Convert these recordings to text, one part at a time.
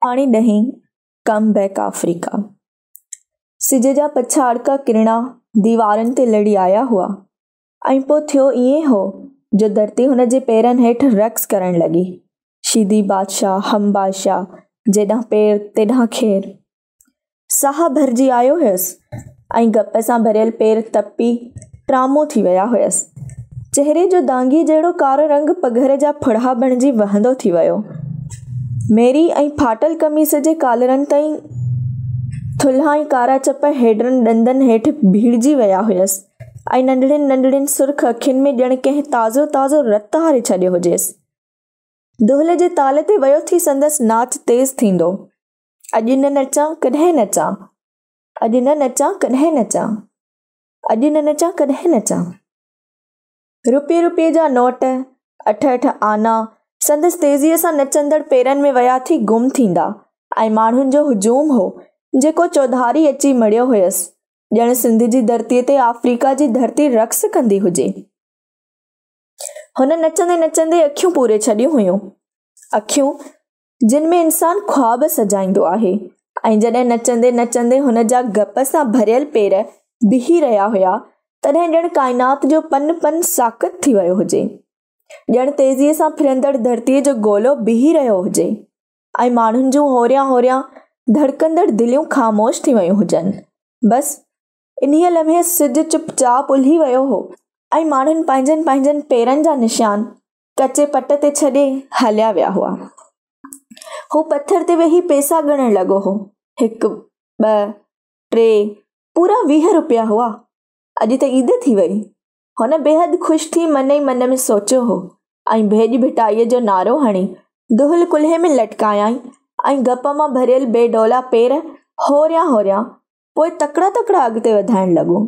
هاڻي ڏهين، come back Africa. سج جا پڇاڙڪا ڪرڻا ديوارن تي لڙي آيا هئا ۽ پوء ٿيو ائين هو جو ڌرتي هن جي پيرن هيٺ رقص ڪرڻ لڳي. شيدي بادشاهه، هم بادشاهه، جيڏانهن پير تيڏانهن خير. ساهه ڀرجي آيو هيس ۽ گپ سان ڀريل پير تپي ٽرامو ٿي ويا هيس. چهري جو دانگيء جهڙو ڪارو رنگ پگهر جا ڦڙها بڻجي وهندو ٿي ويو. ميري ۽ ڦاٽل قميص جي ڪالرن تائين ٿلها ۽ ڪارا چپ هيڊرن ڏندن هيٺ ڀيڙجي ويا هيس ۽ ننڍڙين ننڍڙين سرخ اکين ۾ ڄڻ ڪنهن تازو تازو رت هاري ڇڏيو هجيس. دهل جي تال تي ويو ٿي سندس ناچ تيز ٿيندو. اڄ نه نچان ڪڏهن نچان، اڄ نه نچان ڪڏهن نچان، اڄ نه نچان ڪڏهن نچان. روپئي روپئي جا نوٽ، اٺ اٺ آنا سندس تيزيء سان نچندڙ پيرن ۾ ويا ٿي گم ٿيندا ۽ ماڻهن جو هجوم هو، جيڪو چوڌاري اچي مڙيو هيس، ڄڻ سنڌ جي ڌرتيء تي آفريڪا جي ڌرتي رقص ڪندي هجي. هن نچندي نچندي اکيون پوري ڇڏيون هيون. اکيون جن ۾ انسان خواب سجائيندو آهي ۽ جڏهن نچندي نچندي هن جا گپ سان ڀريل پير بيهي رهيا هيا، تڏهن ڄڻ ڪائنات جو پن پن ساڪت ٿي ويو هجي. ڄڻ تيزيء سان ڦرندڙ ڌرتيء جو گولو بيهي رهيو هجي ۽ ماڻهن جون هوريان هوريان ڌڙڪندڙ دليون خاموش ٿي ويون هجن. بس، انهيء لمحي سج چپ چاپ الهي ويو هو ۽ ماڻهن پنهنجن پنهنجن پيرن جا نشان ڪچي پٽ تي ڇڏي هليا ويا هئا. هو پٿر تي ويهي پئسا ڳڻڻ لڳو هو. هڪ، ٻه، ٽي، پورا 20 روپيا هئا. اڄ ته عيد ٿي وئي. هن بيحد خوش ٿي من ئي من ۾ سوچيو هو ۽ ڀيڄ ڀٽائيء جو نعرو هڻي دهل ڪلهي ۾ لٽڪايائين ۽ گپ مان ڀريل بي ڊولا پير هوريان هوريان پوء تڪڙا تڪڙا اڳتي وڌائڻ لڳو.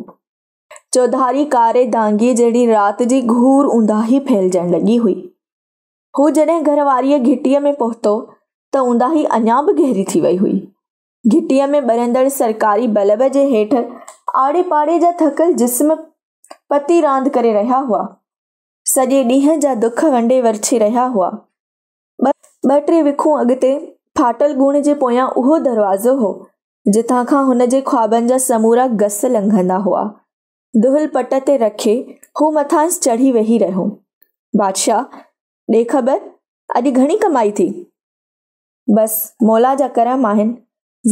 چوڌاري ڪاري دانگيء جهڙي رات جي گهور اونداهي ڦهلجڻ لڳي هئي. هو جڏهن گهر واريء گهٽيء ۾ پهتو ته اونداهي اڃا به گهري ٿي وئي هئي. گهٽيء ۾ ٻرندڙ سرڪاري بلب جي هيٺ آڙي پاڙي جا ٿڪل جسم پتي راند ڪري رهيا هئا. سڄي ڏينهن جا دک ونڊي ورڇي رهيا هئا. ٻه ٽي وکون اڳتي ڦاٽل ڳوڻ جي پويان اهو دروازو هو، جتان کان هن جي خوابن جا سمورا گس لنگهندا هئا. دهل پٽ تي رکي هو مٿانئس چڙهي ويهي رهيو. بادشاهه، ڏي خبر، اڄ گهڻي ڪمائي ٿي؟ بس، مولا جا ڪرم آهن.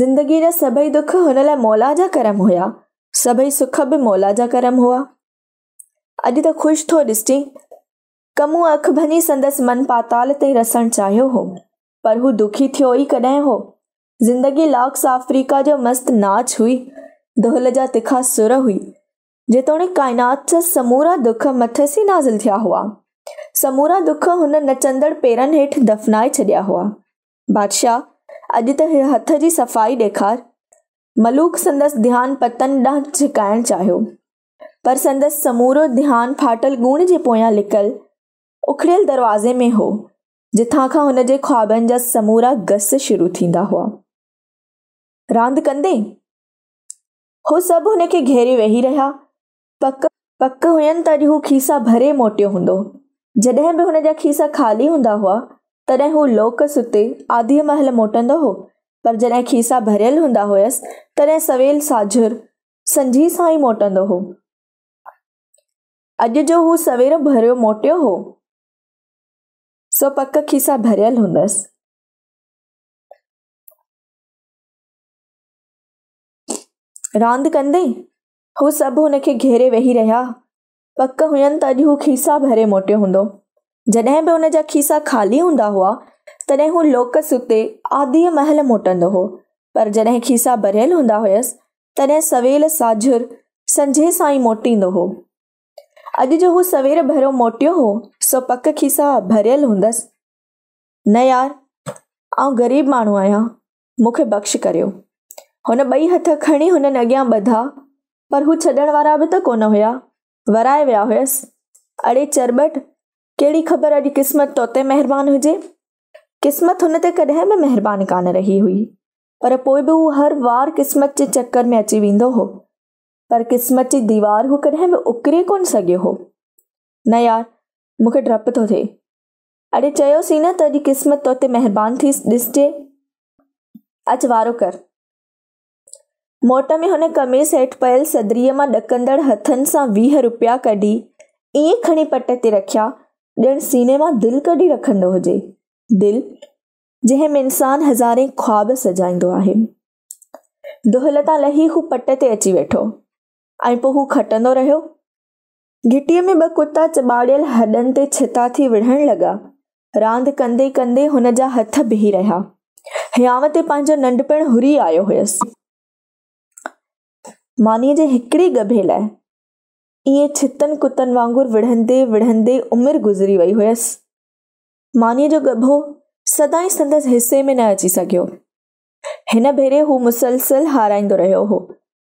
زندگيء جا سڀئي دک هن لاء مولا جا ڪرم هيا. سڀئي سک به مولا جا ڪرم هئا. اڄ ته خوش ٿو ڏسجين. ڪموء اک ڀڃي سندس من پاتال تائين رسڻ چاهيو هو، پر هو دکي ٿيو ئي ڪڏهن هو؟ زندگي لاڪس آفريڪا جو مست ناچ هئي، دهل جا تکا سر هئي. جيتوڻيڪ ڪائنات جا سمورا دک مٿس ئي نازل ٿيا هئا. سمورا دک هن نچندڙ پيرن هيٺ دفنائي ڇڏيا هئا. بادشاهه، اڄ ته هٿ جي صفائي ڏيکار. ملوڪ سندس ڌيان پتن ڏانهن ڇڪائڻ چاهيو. پر سندس سمورو ڌيان ڦاٽل ڳوڻ جي پويان لڪل اکڙيل دروازي ۾ هو، جتان کان هن جي خوابن جا سمورا گس شروع ٿيندا هئا. راند ڪندين؟ هو سڀ هن کي گهيري ويهي رهيا. پڪ پڪ هين ته اڄ هو کيسا ڀري موٽيو هوندو. جڏهن به هن جا کيسا خالي هوندا هئا، تڏهن هو لوڪ ستي آڌيء مهل موٽندو هو، پر جڏهن کيسا ڀريل هوندا هيس، تڏهن سويل ساجهر سنجهي سان ئي موٽندو هو. اڄ جو هو سوير ڀريو موٽيو هو، سو پڪ کيسا ڀريل هوندس. راند ڪندين؟ هو سڀ هن کي گهيري ويهي رهيا. پڪ هين ته اڄ هو کيسا ڀري موٽيو هوندو. جڏهن به هن جا کيسا خالي هوندا هئا، تڏهن هو لوڪ ستي آڌيء مهل موٽندو هو، پر جڏهن کيسا ڀريل هوندا هيس، تڏهن سويل ساجهر سنجهي سان ئي موٽيندو هو. اڄ جو هو سوير ڀريو موٽيو هو، سو پڪ کيسا ڀريل هوندس. نه يار، آئون غريب ماڻهو آهيان، مون کي بخش ڪريو. هن ٻئي هٿ کڻي هنن اڳيان ٻڌا، پر هو ڇڏڻ وارا به ته ڪونه هيا. ورائي ويا هيس. اڙي چرٻٽ، ڪهڙي خبر اڄ قسمت توتي مهربان هجي. قسمت هن تي ڪڏهن به مهربان ڪانه رهي هئي، پر پوء به هو هر وار قسمت جي چڪر ۾ اچي ويندو هو. پر قسمت جي ديوار هو ڪڏهن به اڪري ڪونه سگهيو هو. نه يار، مون کي ڊپ ٿو ٿئي. اڙي چيوسين نه ته اڄ قسمت توتي مهربان ٿي ڏسجي. اچ وارو ڪر. موٽ ۾ هن قميص هيٺ پيل صدريء مان ڏڪندڙ هٿن سان 20 روپيا ڪڍي ائين کڻي پٽ تي رکيا، ڄڻ سيني مان دل ڪڍي رکندو هجي. دل، جنهن ۾ انسان هزارين خواب سجائيندو آهي. دهل تان لهي هو پٽ تي اچي ويٺو ۽ پوء هو کٽندو رهيو. گهٽيء ۾ ٻه ڪتا چٻاڙيل هڏن تي ڇتا ٿي وڙهڻ لڳا. راند ڪندي ڪندي هن جا هٿ بيهي رهيا. هيانء تي پنهنجو ننڍپڻ هري آيو هيس. مانيء جي هڪڙي ڳڀي لاء ائين ڇتن ڪتن وانگر وڙهندي وڙهندي عمر گذري وئي هيس. مانيء جو ڳڀو سدائين سندس حصي ۾ نه اچي سگهيو. هن ڀيري هو مسلسل هارائيندو رهيو هو.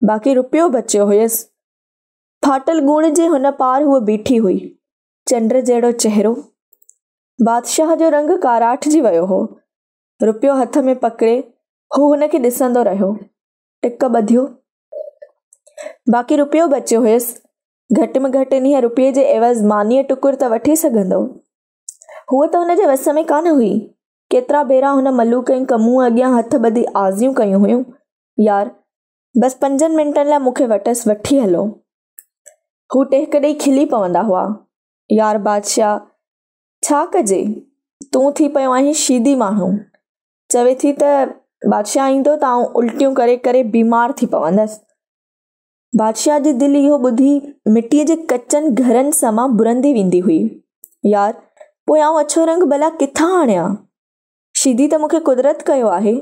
باقي روپيو بچيو هيس. ڦاٽل ڳوڻ جي هن پار هوء بيٺي هئي. چنڊ جهڙو چهرو. بادشاهه جو رنگ ڪاراٺجي ويو هو. روپيو هٿ ۾ پڪڙي هو هن کي ڏسندو رهيو. ٽڪ ٻڌيو. باقي روپيو بچيو هيس. گهٽ ۾ گهٽ انهيء روپيي جي عيوض مانيء ٽڪر ته وٺي سگهندو. هوء ته هن جي وس ۾ ڪانه هئي. ڪيترا ڀيرا هن ملوڪ ۽ ڪموء اڳيان هٿ ٻڌي آزيون ڪيون هيون. يار! بس پنجن منٽن لاء مون کي وٽس وٺي هلو. هو ٽهڪ ڏئي کلي پوندا هئا. يار بادشاهه، ڇا ڪجي؟ تون ٿي پيو آهين شيدي ماڻهو. چوي ٿي ته بادشاهه ايندو ته آئون الٽيون ڪري ڪري بيمار ٿي پوندس. بادشاهه جي دل اهو ٻڌي مٽيء جي ڪچن گهرن سمان ٻرندي ويندي هئي. يار، پوء آئون اڇو رنگ ڀلا ڪٿان آڻيان؟ شيدي ته مون کي قدرت ڪيو آهي.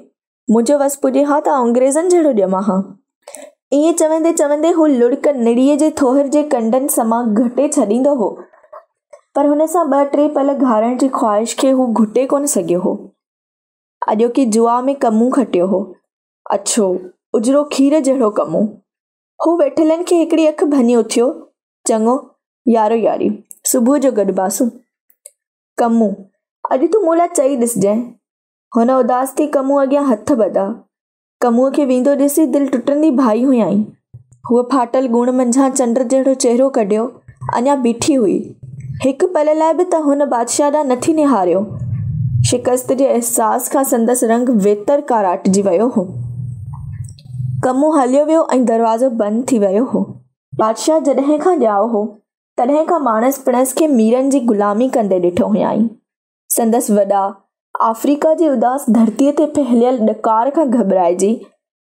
منهنجو وس پڄي ها ته آئون انگريزن جهڙو ڄمان ها. ائين چوندي چوندي هو لڙڪ نڙيء جي ٿوهر جي ڪنڊن سمان گهٽي ڇڏيندو هو. پر هن سان ٻه ٽي پل گهارڻ جي خواهش کي هو گهٽي ڪونه سگهيو هو. اڄوڪي جوا ۾ ڪمون کٽيو هو. اڇو، اجرو کير جهڙو ڪمون. هو ويٺلن کي هڪڙي اک ڀڃي اٿيو، چڱو، يارو ياري، صبح جو گڏباسون. ڪمون، اڄ تون مون لاء چئي ڏسجانء. هن اداس ٿي ڪمونء اڳيان هٿ ٻڌا. ڪمونء کي ويندو ڏسي دل ٽٽندي ڀائي هيائين. هوء ڦاٽل ڳوڻ منجهان چنڊ جهڙو چهرو ڪڍيو اڃا بيٺي هئي. هڪ پل لاء به ته هن بادشاهه ڏانهن نٿي نهاريو. شڪست جي احساس کان سندس رنگ ويتر ڪاراٽجي ويو هو. ڪمون هليو ويو ۽ دروازو بند ٿي ويو هو. بادشاهه جڏهن کان ڄائو هو، تڏهن کان ماڻس پڻس کي ميرن جي غلامي ڪندي ڏٺو هيائين. سندس وڏا آفريڪا جي اداس ڌرتيء تي ڦهليل ڏڪار کان گهٻرائجي،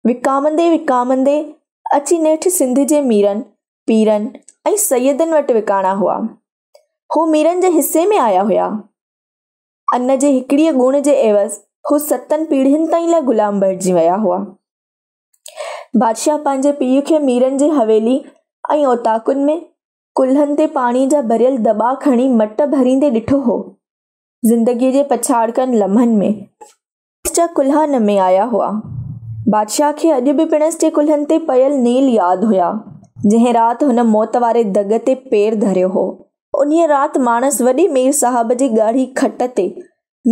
وڪامندي وڪامندي اچي نيٺ سنڌ جي ميرن، پيرن ۽ سيدن وٽ وڪاڻا هئا. هو ميرن جي حصي ۾ آيا هيا. ان جي هڪڙيء ڳوڻ جي عيوض هو ستن پيڙهين تائين لاء غلام بڻجي ويا هئا. بادشاهه پنهنجي پيء کي ميرن جي حويلي ۽ اوطاقن ۾ ڪلهن تي پاڻي جا ڀريل دٻا کڻي مٽ ڀريندي ڏٺو هو. زندگيء جي پڇاڙڪن لمحن ۾. پڻس جا ڪلها نمي آيا هئا. بادشاهه کي اڄ به پڻس جي ڪلهن تي پيل نيل ياد هيا، جنهن رات هن موت واري دڳ تي پير ڌريو هو. انهيء رات ماڻس وڏي مير صاحب جي ڳاڙهي کٽ تي،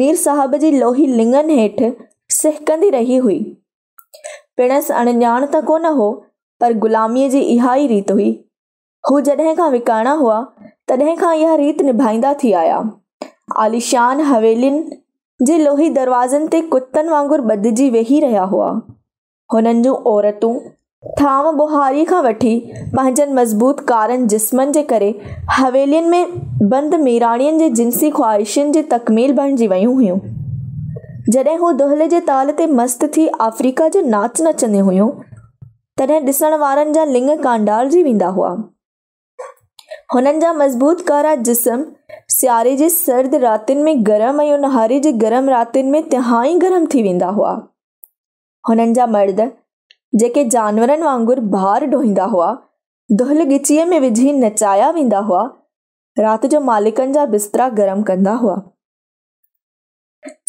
مير صاحب جي لوهي لڱن هيٺ سهڪندي رهي هئي. پڻس اڻڄاڻ ته ڪونه هو، پر غلاميء جي اها ئي ريت هئي. هو جڏهن کان وڪاڻا هئا، تڏهن کان اها ريت نڀائيندا ٿي آيا. عاليشان حويلين جي لوهي دروازن تي ڪتن وانگر ٻڌجي ويهي رهيا هئا. هنن جون عورتون ٿانو ٻهاريء کان وٺي پنهنجن مضبوط ڪارن جسمن جي ڪري حويلين ۾ بند ميراڻين جي جنسي خواهشن جي تڪميل بڻجي ويون هيون. جڏهن هو دهل جي تال تي مست ٿي آفريڪا جو ناچ نچنديون هيون، تڏهن ڏسڻ وارن جا لڱ ڪانڊارجي ويندا هئا. هنن جا مضبوط ڪارا جسم سياري جي سرد راتين ۾ گرم ۽ اونهاري جي گرم راتين ۾ تهائين گرم ٿي ويندا هئا. هنن جا مرد، جيڪي جانورن وانگر بار ڍوئيندا هئا، دهل ڳچيء ۾ وجهي نچايا ويندا هئا، رات جو مالڪن جا بسترا گرم ڪندا هئا.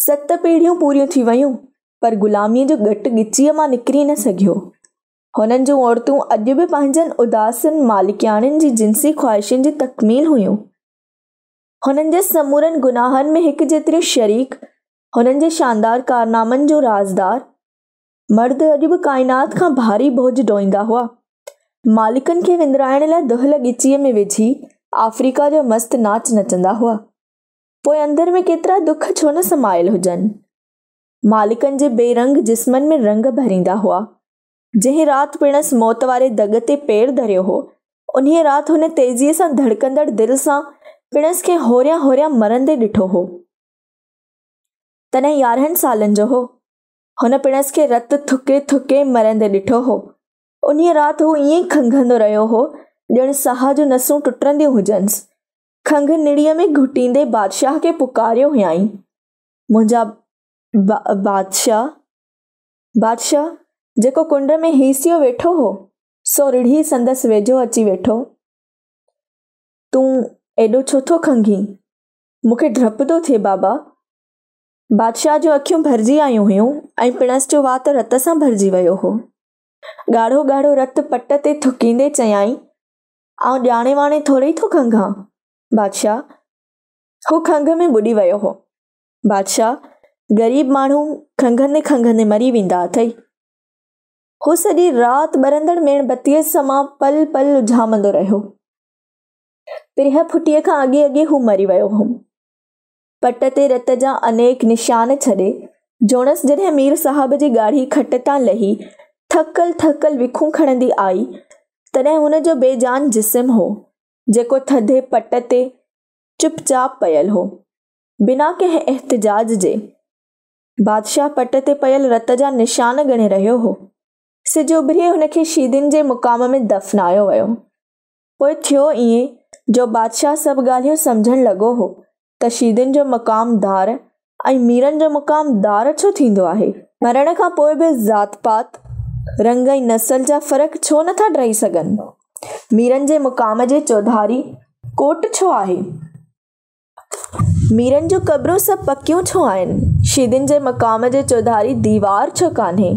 ست پيڙهيون پوريون ٿي ويون، پر غلاميء جو ڳٽ ڳچيء مان نڪري نه سگهيو. هنن جون عورتون اڄ به پنهنجن اداسن مالڪياڻين جي جنسي خواهشن جي تڪميل هيون. هنن جي سمورن گناهن ۾ هڪ جيتريون شريڪ هنن جي شاندار ڪارنامن جو رازدار مرد اڄ به ڪائنات کان ڀاري بوجهه ڍوئيندا هئا. مالڪن کي وندرائڻ لاء دهل ڳچيء ۾ وجهي آفريڪا جو مست ناچ نچندا هئا. پوء اندر ۾ ڪيترا دک ڇو نه سمايل هجن. مالڪن جي بي رنگ جسمن ۾ رنگ ڀريندا هئا. جنهن رات پڻس موت واري دڳ تي پير ڌريو هو، انهيء رات هن تيزيء سان ڌڙڪندڙ دل سان پڻس کي هوريان هوريان مرندي ڏٺو هو. تڏهن 11 سالن جو هو. هن پڻس کي رت ٿڪي ٿڪي مرندي ڏٺو هو. انهيء رات هو ائين کنگهندو رهيو هو، ڄڻ ساهه جون نسون ٽٽنديون هجنس. کنگهه نڙيء ۾ گهٽيندي بادشاهه کي پڪاريو هيائين، منهنجا بادشاهه! بادشاهه، جيڪو ڪنڊ ۾ هيسيو ويٺو هو، سو رڙهي سندس ويجهو اچي ويٺو. تون ايڏو ڇو ٿو کنگهين؟ مون کي ڊپ ٿو ٿئي بابا! بادشاهه جون اکيون ڀرجي آيون هيون ۽ پڻس جو وات رت سان ڀرجي ويو هو. ڳاڙهو ڳاڙهو رت پٽ تي ٿڪيندي چيائين، آئون ڄاڻي واڻي ٿورئي ٿو کنگهان، بادشاهه! هو کنگهه ۾ ٻڏي ويو هو. بادشاهه، غريب ماڻهو کنگهندي کنگهندي مري ويندا اٿئي. هو سڄي رات ٻرندڙ ميڻ بتيء سمان پل پل اجهامندو رهيو. پرهه ڦٽيء کان اڳي اڳي هو مري ويو هو. پٽ تي رت جا انيڪ نشان ڇڏي، جوڻس جڏهن مير صاحب جي ڳاڙهي کٽ تان لهي، ٿڪل ٿڪل وکون کڻندي آئي، تڏهن هن جو بي جان جسم هو، جيڪو ٿڌي پٽ تي چپ چاپ پيل هو، بنا ڪنهن احتجاج جي. بادشاهه پٽ تي پيل رت جا نشان ڳڻي رهيو هو. سج اڀري هن کي شيدين جي مقام ۾ دفنايو ويو. پوء ٿيو ائين جو بادشاهه سڀ ڳالهيون سمجهڻ لڳو هو ته شيدين جو مقام ڌار ۽ ميرن جو مقام ڌار ڇو ٿيندو آهي؟ مرڻ کان پوء به ذات پات، رنگ ۽ نسل جا فرق ڇو نٿا ڊهي سگهن؟ ميرن جي مقام جي چوڌاري ڪوٽ ڇو آهي؟ ميرن جون قبرون سڀ پڪيون ڇو آهن؟ شيدين جي مقام جي چوڌاري ديوار ڇو ڪانهي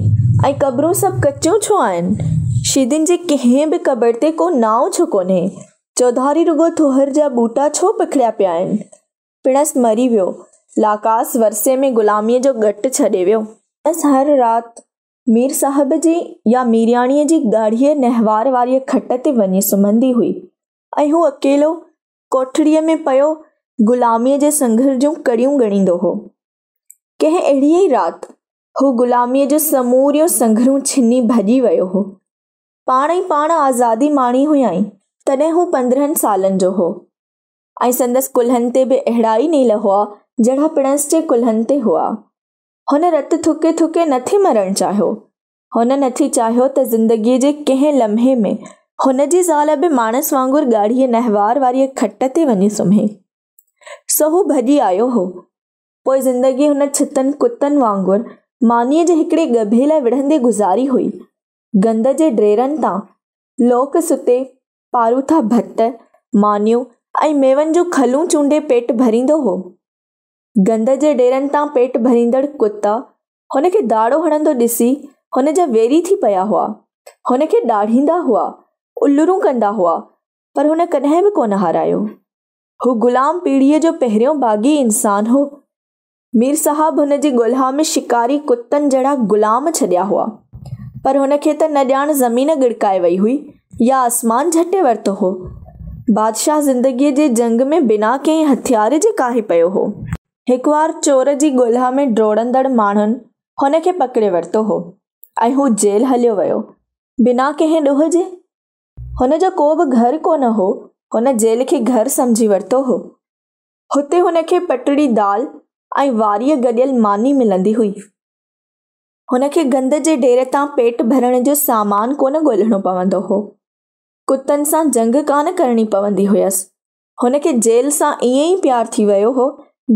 ۽ قبرون سڀ ڪچيون ڇو آهن؟ شيدين جي ڪنهن به قبر تي ڪو نانء ڇو ڪونهي؟ چوڌاري رڳو ٿوهر جا ٻوٽا ڇو پکڙيا پيا آهن؟ پڻس مري ويو. لاڪاس ورثي ۾ غلاميء جو ڳٽ ڇڏي ويو. پڻس هر رات مير صاحب جي يا ميرياڻيء جي ڳاڙهيء نهوار واريء کٽ تي وڃي سمهندي هئي ۽ هو اڪيلو ڪوٺڙيء ۾ پيو غلاميء جي سنگهر جون ڪڙيون ڳڻيندو هو. ڪنهن اهڙيء ئي رات هو غلاميء جون سموريون سنگهرون ڇني ڀڄي ويو هو. پاڻ ئي پاڻ آزادي ماڻي هيائين. تڏهن هو 15 سالن جو هو ۽ سندس ڪلهن تي به اهڙا ئي نيل هئا، جهڙا پڻس جي ڪلهن تي هئا. هن رت ٿڪي ٿڪي نٿي مرڻ چاهيو. هن نٿي چاهيو ته زندگيء جي ڪنهن لمحي ۾ هن جي زال به ماڻس وانگر ڳاڙهيء نهوار واريء کٽ تي وڃي سمهي. سو هو ڀڄي آيو هو. پوء زندگي هن ڇتن ڪتن وانگر مانيء جي هڪڙي ڳڀي لاء وڙهندي گذاري هئي. گند جي ڍيرن تان لوڪ ستي پاروٿا ڀت، مانيون ۽ ميون جون کلون چونڊي پيٽ ڀريندو هو. گند جي ڍيرن تان پيٽ ڀريندڙ ڪتا هن کي ڌاڙو هڻندو ڏسي هن جا ويري ٿي پيا هئا. هن کي ڏاڙهيندا هئا، الرون ڪندا هئا، پر هن ڪڏهن به ڪونه هارايو. هو غلام پيڙهيء جو پهريون باغي انسان هو. مير صاحب هن جي ڳولها ۾ شڪاري ڪتن جهڙا غلام ڇڏيا هئا، پر هن کي ته نه ڄاڻ زمين ڳڙڪائي وئي هئي يا آسمان جهٽي ورتو هو. بادشاهه زندگيء جي جنگ ۾ بنا ڪنهن هٿيار جي ڪاهي پيو هو. هڪوار چور جي ڳولها ۾ ڊوڙندڙ ماڻهن هن کي پڪڙي ورتو هو ۽ هو جيل هليو ويو، بنا ڪنهن ڏوهه جي. هن جو ڪو به گهر ڪونه هو، هن جيل کي گهر سمجهي ورتو هو. هتي هن کي پٽڙي دال ۽ واريء گڏيل ماني ملندي هئي. هن کي گند جي ڍير تان پيٽ ڀرڻ جو سامان ڪونه ڳولڻو پوندو هو. ڪتن سان جنگ ڪانه ڪرڻي پوندي هيس. هن کي جيل سان ائين ئي پيار ٿي ويو هو،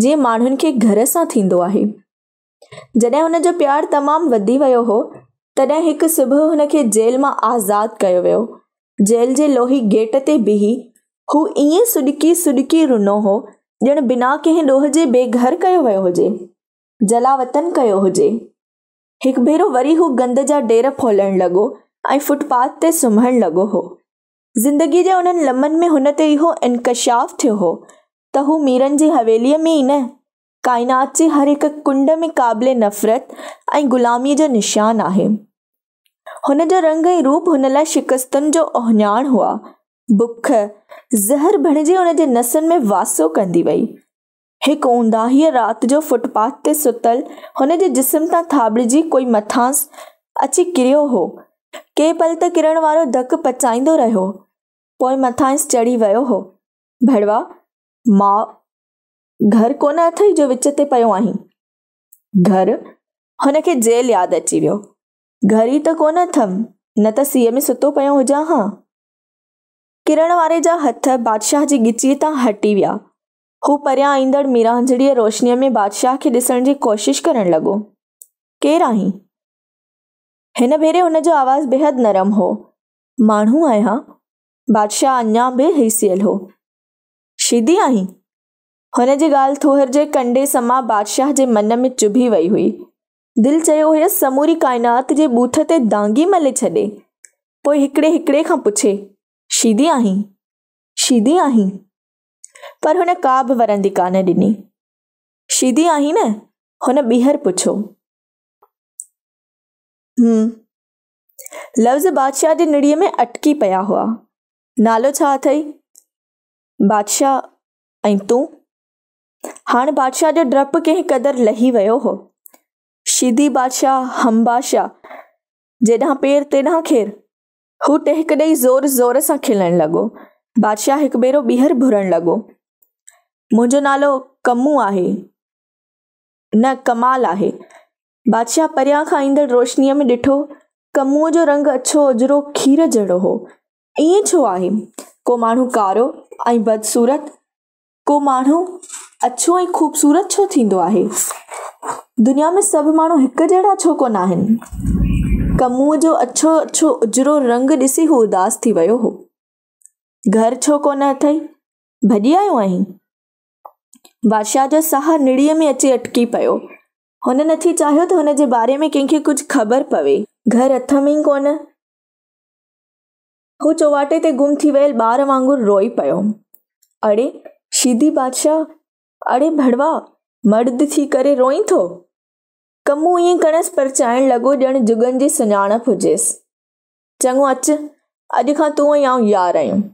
جيئن ماڻهن کي گهر سان ٿيندو آهي. جڏهن هن جو پيار تمام وڌي ويو هو، تڏهن هڪ صبح هن کي جيل مان آزاد ڪيو ويو. جيل جي لوهي گيٽ تي بيهي هو ائين سڏڪي سڏڪي رنو هو، ڄڻ بنا ڪنهن ڏوهه جي بي گهر ڪيو ويو هجي، جلاوطن ڪيو هجي. هڪ ڀيرو وري هو گند جا ڍير ڦولهڻ لڳو ۽ فٽ پاٿ تي سمهڻ لڳو هو. زندگيء جي انهن لمحن ۾ هن تي اهو انڪشاف ٿيو هو ته هو ميرن جي حويليء ۾ ئي نه، ڪائنات جي هر هڪ ڪنڊ ۾ قابل نفرت ۽ غلاميء جو نشان آهي. هن جو رنگ ۽ روپ هن لاء شڪستن جو اهڃاڻ هئا. بک، زهر بڻجي هن جي نسن ۾ واسو ڪندي وئي. هڪ اونداهيء رات جو فٽ پاٿ تي ستل هن جي جسم تان ٿاٻڙجي ڪوئي مٿانئس اچي ڪريو هو. ڪي پل ته ڪرڻ وارو ڌڪ پچائيندو رهيو، پوء مٿانئس چڙهي ويو هو. ڀڙوا، ماء، گهر ڪونه اٿئي جو وچ تي پيو آهين؟ گهر؟ هن کي جيل ياد اچي ويو. گهر ئي ته ڪونه اٿم، نه ته سيء ۾ ستو پيو هجان ها. ڪرڻ واري جا هٿ بادشاهه جي ڳچيء تان هٽي ويا. هو پريان ايندڙ ميرانجهڙيء روشنيء ۾ بادشاهه کي ڏسڻ جي ڪوشش ڪرڻ لڳو. ڪير آهين؟ هن ڀيري هن جو آواز بيحد نرم هو. ماڻهو آهيان. بادشاهه اڃا به هيسيل هو. شيدي آهين؟ هن جي ڳالهه ٿوهر جي ڪنڊي سمان بادشاهه جي من ۾ چڀي وئي هئي. دل چيو هيس سموري ڪائنات جي ٻوٿ تي دانگي ملي ڇڏي. پوء هڪڙي هڪڙي کان پڇي، شيدي آهين؟ شيدي آهين؟ پر هن ڪا به ورندي ڪانه ڏني. شيدي آهين نه؟ هن ٻيهر پڇيو. هم. لفظ بادشاهه جي نڙيء ۾ اٽڪي پيا هئا. نالو ڇا اٿئي؟ بادشاهه، ۽ تون؟ هاڻ بادشاهه جو ڊپ ڪنهن قدر لهي ويو هو. شيدي بادشاهه همباشا، جيڏانهن پير تيڏانهن کير. هو ٽهڪ ڏئي زور زور سان کلڻ لڳو. بادشاهه هڪ ڀيرو ٻيهر ڀرڻ لڳو. منهنجو نالو ڪمون آهي. نه ڪمال آهي. بادشاهه پريان کان ايندڙ روشنيء ۾ ڏٺو، ڪمونء جو رنگ اڇو اجرو کير جهڙو هو. ائين ڇو آهي؟ ڪو ماڻهو ڪارو ۽ بدصورت، ڪو ماڻهو اڇو ۽ خوبصورت ڇو ٿيندو آهي؟ دنيا ۾ سڀ ماڻهو هڪ جهڙا ڇو ڪونه آهن؟ ڪموء جو اڇو اڇو اجرو رنگ ڏسي هو اداس ٿي ويو هو. گهر ڇو ڪونه اٿئي؟ ڀڄي آيو آهين؟ بادشاهه جو ساهه نڙيء ۾ اچي اٽڪي پيو. هن نٿي چاهيو ته هن جي باري ۾ ڪنهن کي ڪجهه خبر پوي. گهر اٿم ئي ڪونه. هو چوواٽي تي گم ٿي ويل ٻار وانگر روئي پيو. اڙي شيدي بادشاهه، اڙي ڀڙوا، مرد ٿي ڪري روئين ٿو؟ ڪمو ائين ڪڻس پرچائڻ لڳو ڄڻ جڳن جي سڃاڻپ هجيس. چڱو اچ، اڄ کان تون ۽ آئون يار آهيون.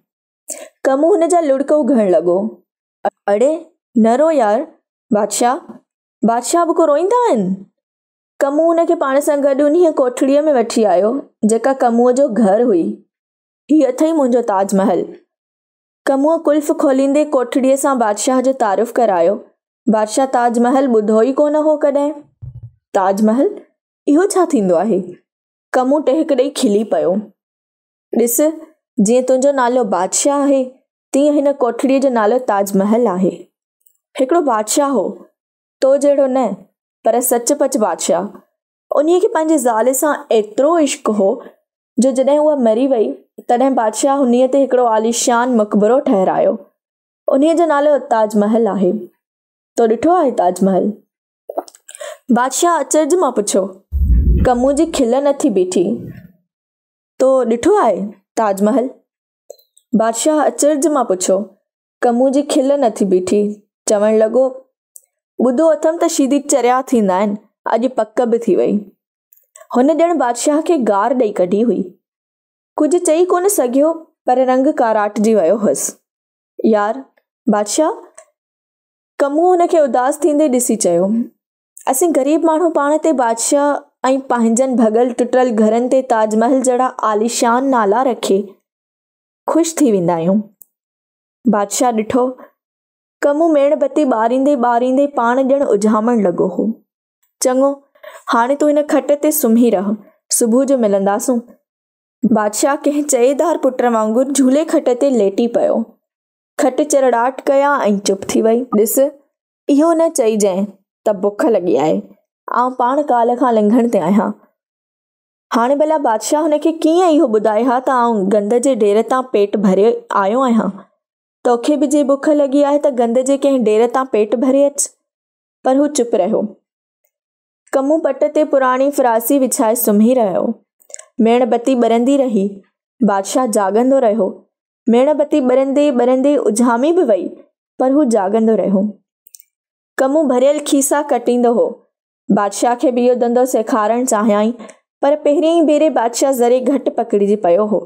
ڪمو هن جا لڙڪ اگهڻ لڳو. اڙي نه رو يار، بادشاهه، بادشاهه به ڪو روئيندا آهن؟ ڪمو هن کي پاڻ سان گڏ انهيء ڪوٺڙيء ۾ وٺي آيو، جيڪا ڪموء جو گهر هئي. هي اٿئي منهنجو تاج محل. ڪموء قلف کوليندي ڪوٺڙيء سان بادشاهه جو تعارف ڪرايو. بادشاهه تاج محل ٻڌو ئي ڪونه هو ڪڏهن. تاج محل؟ اهو ڇا ٿيندو آهي؟ ڪمو ٽهڪ ڏئي کلي پيو. ڏس، جيئن تنهنجو نالو بادشاهه آهي، تيئن هن ڪوٺڙيء جو نالو تاج محل آهي. هڪڙو بادشاهه هو. تو جهڙو نه، پر سچ پچ بادشاهه. انهيء کي پنهنجي زال سان ايترو عشق هو، جو جڏهن اها مري وئي، تڏهن بادشاهه انهيء تي هڪڙو عاليشان مقبرو ٺهرايو. انهيء جو نالو تاج محل آهي. تو ڏٺو آهي تاج محل؟ بادشاهه اچرج مان پڇيو. ڪموء جي کل نه ٿي بيٺي. تو ڏٺو آهي تاج محل؟ بادشاهه اچرج مان پڇيو. ڪموء جي کل نه ٿي بيٺي. چوڻ لڳو، ٻڌو اٿم ته شيدي چريا ٿيندا آهن، اڄ پڪ به ٿي وئي. هن ڄڻ بادشاهه کي گار ڏئي ڪڍي هئي. ڪجهه چئي ڪونه سگهيو، پر رنگ ڪاراٽجي ويو هئس. يار، بادشاهه! ڪموء هن کي اداس ٿيندي ڏسي چيو، اسين غريب ماڻهو پاڻ تي بادشاهه ۽ پنهنجن ڀڳل ٽٽل گهرن تي تاج محل جهڙا عاليشان نالا رکي خوش ٿي ويندا آهيون. بادشاهه ڏٺو، ڪمو ميڻ بتي ٻاريندي ٻاريندي پاڻ ڄڻ اجهامڻ لڳو هو. چڱو، هاڻي تون هن کٽ تي سمهي رهه، صبح جو ملنداسون. بادشاهه ڪنهن چئيدار پٽ وانگر جهولي کٽ تي ليٽي پيو. کٽ چرڙاٽ ڪيا ۽ چپ ٿي وئي. ڏس، اهو نه چئجانء ته بک لڳي آهي. آئون پاڻ ڪالهه کان لنگهڻ تي آهيان. هاڻي ڀلا بادشاهه هن کي ڪيئن اهو ٻڌائي ها ته آئون گند جي ڍير تان پيٽ ڀري آيو آهيان. توکي به جي بک لڳي آهي ته گند جي ڪنهن ڍير تان پيٽ ڀري اچ. پر هو چپ رهيو. ڪمون پٽ تي پراڻي فراسي وڇائي سمهي رهيو. ميڻ بتي ٻرندي رهي. بادشاهه جاڳندو رهيو. ميڻ بتي ٻرندي ٻرندي اجهامي به وئي، پر هو جاڳندو رهيو. ڪمون ڀريل کيسا ڪٽيندو هو. بادشاهه کي به اهو ڌنڌو سيکارڻ چاهيائين، پر پهرئين ئي ڀيري بادشاهه ذري گهٽ پڪڙجي پيو هو.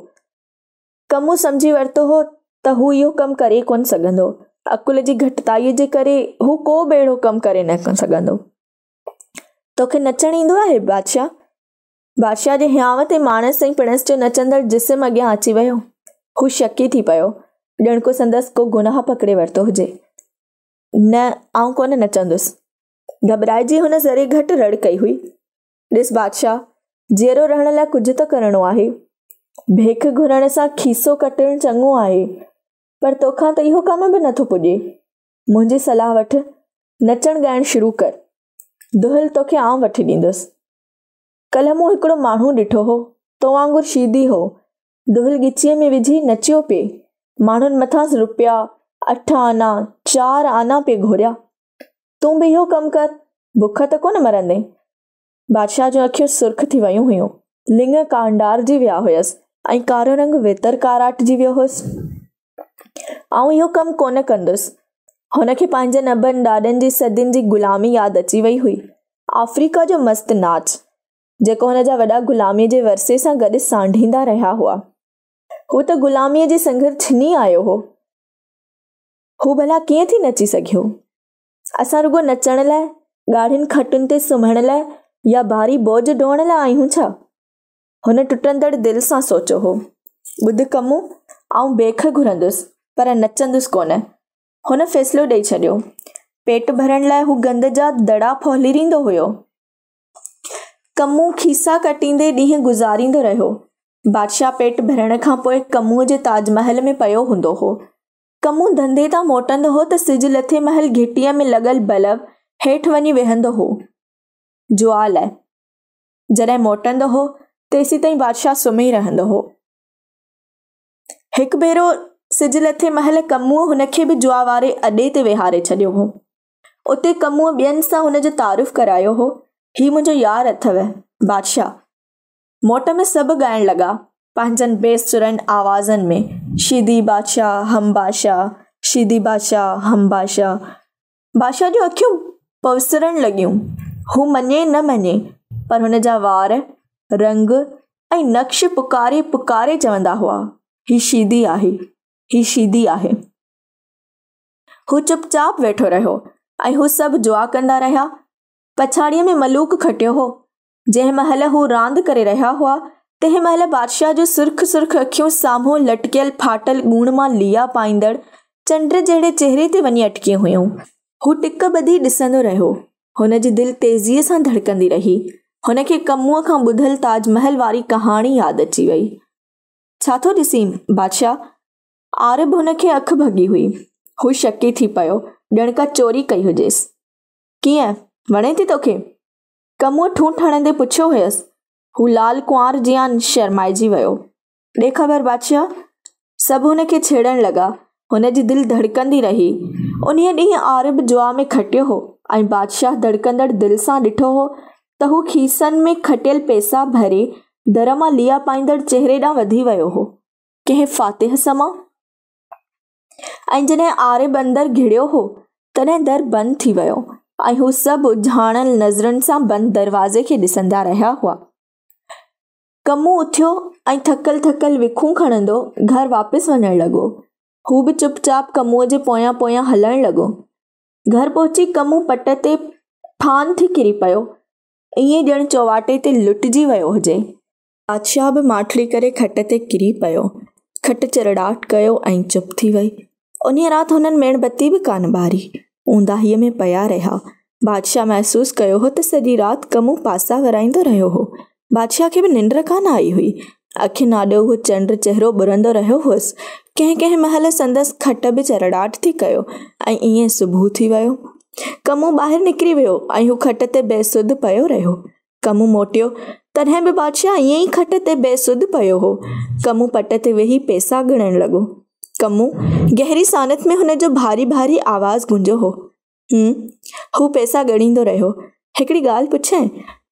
ڪمون سمجهي ورتو هو ته هو اهو ڪم ڪري ڪونه سگهندو. عقل جي گهٽتائيء جي ڪري هو ڪو به اهڙو ڪم ڪري نه سگهندو. توکي نچڻ ايندو آهي بادشاهه؟ بادشاهه جي هيانء تي ماڻس ۽ پڻس جو نچندڙ جسم اڳيان اچي ويو. هو شڪي ٿي پيو، ڄڻ ڪو سندس ڪو گناهه پڪڙي ورتو هجي. نه، آئون ڪونه نچندس. گهٻرائجي هن ذري گهٽ رڙ ڪئي هئي. ڏس بادشاهه، جيئرو رهڻ لاء ڪجهه ته ڪرڻو آهي. ڀيک گهرڻ سان کيسو ڪٽڻ چڱو آهي، پر توکان ته اهو ڪم به نٿو پڄي. منهنجي صلاح وٺ، نچڻ ڳائڻ شروع ڪر. دهل توکي آئون وٺي ڏيندس. ڪلهه مون هڪڙو ماڻهو ڏٺو هو، تو وانگر شيدي هو. دهل ڳچيء ۾ وجهي نچيو پئي. ماڻهن مٿانس روپيا، اٺ آنا، چار آنا پئي گهوريا. تون به اهو ڪم ڪر، بک ته ڪونه مرندين. بادشاهه جون اکيون سرخ ٿي ويون هيون. لڱ ڪانڊارجي ويا هيس ۽ ڪارو رنگ ويتر ڪاراٽجي ويو هوس. آئون اهو ڪم ڪونه ڪندس. هن کي پنهنجن ابن ڏاڏن جي صدين جي غلامي ياد اچي وئي هئي. آفريڪا جو مست ناچ، جيڪو هن جا وڏا غلاميء جي ورثي سان گڏ سانڍيندا رهيا هئا. هو ته غلاميء جي سنگهر ڇني آيو هو. هو ڀلا ڪيئن ٿي نچي سگهيو؟ اسان رڳو نچڻ لاء، ڳاڙهين کٽن تي سمهڻ لاء يا ڀاري بوجهه ڍوئڻ لاء آهيون ڇا؟ هن ٽٽندڙ دل سان سوچيو هو. ٻڌ ڪمون، آئون بيک گهرندس، پر نچندس ڪونه. هن فيصلو ڏئي ڇڏيو. پيٽ ڀرڻ لاء هو گند جا دڙا ڦولهيندو هيو. ڪمون کيسا ڪٽيندي ڏينهن گذاريندو رهيو. بادشاهه پيٽ ڀرڻ کان پوء ڪمونء جي تاج محل ۾ پيو هوندو هو. ڪمون ڌنڌي تان موٽندو هو ته سج لٿي مهل گهٽيء ۾ لڳل بلب هيٺ وڃي ويهندو هو. جوا لاء. جڏهن موٽندو هو، تيسيتائين بادشاهه سمهي رهندو هو. هڪ ڀيرو سج لٿي مهل ڪمونء هن کي به جوا واري اڏي تي ويهاري ڇڏيو هو. اتي ڪمونء ٻين سان هن جو تعارف ڪرايو هو، هي منهنجو يار اٿئو، بادشاهه. موٽ ۾ سڀ ڳائڻ لڳا، پنهنجن بي سرن آوازن ۾، شيدي بادشاهه هم بادشاهه، شيدي بادشاهه هم بادشاهه. بادشاهه جون اکيون پوسرڻ لڳيون. هو مڃي نه مڃي، پر هن جا وار، رنگ ۽ نقش پڪاري پڪاري چوندا هئا، هي شيدي آهي، هي شيدي آهي. هو چپ چاپ ويٺو رهيو ۽ هو سڀ جوا ڪندا رهيا. پڇاڙيء ۾ ملوڪ کٽيو هو. جنهن مهل هو راند ڪري رهيا هئا، تنهن مهل بادشاهه جون سرخ سرخ اکيون سامهون لٽڪيل ڦاٽل ڳوڻ مان ليئا پائيندڙ چنڊ جهڙي چهري تي وڃي اٽڪيون هيون. هو ٽڪ ٻڌي ڏسندو رهيو. هن جي دل تيزيء سان ڌڙڪندي رهي. هن کي ڪمونء کان ٻڌل تاج محل واري ڪهاڻي ياد اچي وئي. ڇا ٿو ڏسين، بادشاهه؟ عارب هن کي اک ڀڳي هئي. هو شڪي ٿي پيو، ڄڻ ڪا چوري ڪئي هجيس. ڪيئن، وڻي ٿي توکي؟ ڪموء ٺونٺ هڻندي پڇيو هيس. هو لال ڪنوار جيان شرمائجي ويو. ڏي خبر بادشاهه! سڀ هن کي ڇيڙڻ لڳا. هن جي دل ڌڙڪندي رهي. انهيء ڏينهن عارب جوا ۾ کٽيو هو ۽ بادشاهه ڌڙڪندڙ دل سان ڏٺو هو ته هو کيسن ۾ کٽيل پئسا ڀري در مان ليئا پائيندڙ چهري ڏانهن وڌي ويو هو. ڪنهن فاتح سمان. ۽ جڏهن عارب اندر گهڙيو هو، تڏهن در بند ٿي ويو ۽ هو سڀ اجهاڻل نظرن سان بند دروازي کي ڏسندا رهيا هئا. ڪمون اٿيو ۽ ٿڪل ٿڪل وکون کڻندو گهر واپس وڃڻ لڳو. هو به چپ چاپ ڪمونء جي پويان پويان هلڻ لڳو. گهر پهچي ڪمون پٽ تي ڦان ٿي ڪري پيو، ائين ڄڻ چوواٽي تي لٽجي ويو هجي. بادشاهه به ماٺڙي ڪري کٽ تي ڪري پيو. کٽ چرڙاٽ ڪيو ۽ چپ ٿي وئي. انهيء رات هنن ميڻ بتي به ڪانه ٻاري. اونداهيء ۾ پيا رهيا. بادشاهه محسوس ڪيو هو ته سڄي رات ڪمون پاسا ورائيندو رهيو هو. بادشاهه کي به ننڊ ڪانه آئي هئي. اکين آڏو اهو چنڊ چهرو ٻرندو رهيو هئس. ڪنهن ڪنهن مهل سندس کٽ به چرڙاٽ ٿي ڪيو ۽ ائين صبح ٿي ويو. ڪمون ٻاهر نڪري ويو ۽ هو کٽ تي بي سڌ پيو رهيو. ڪمون موٽيو، تڏهن به بادشاهه ائين ئي کٽ تي بي سڌ پيو هو. ڪمون پٽ تي ويهي پئسا ڳڻڻ لڳو. ڪمون! گهري سانت ۾ هن جو ڀاري ڀاري آواز گونجيو هو. هم. هو پئسا ڳڻيندو رهيو. هڪڙي ڳالهه پڇين؟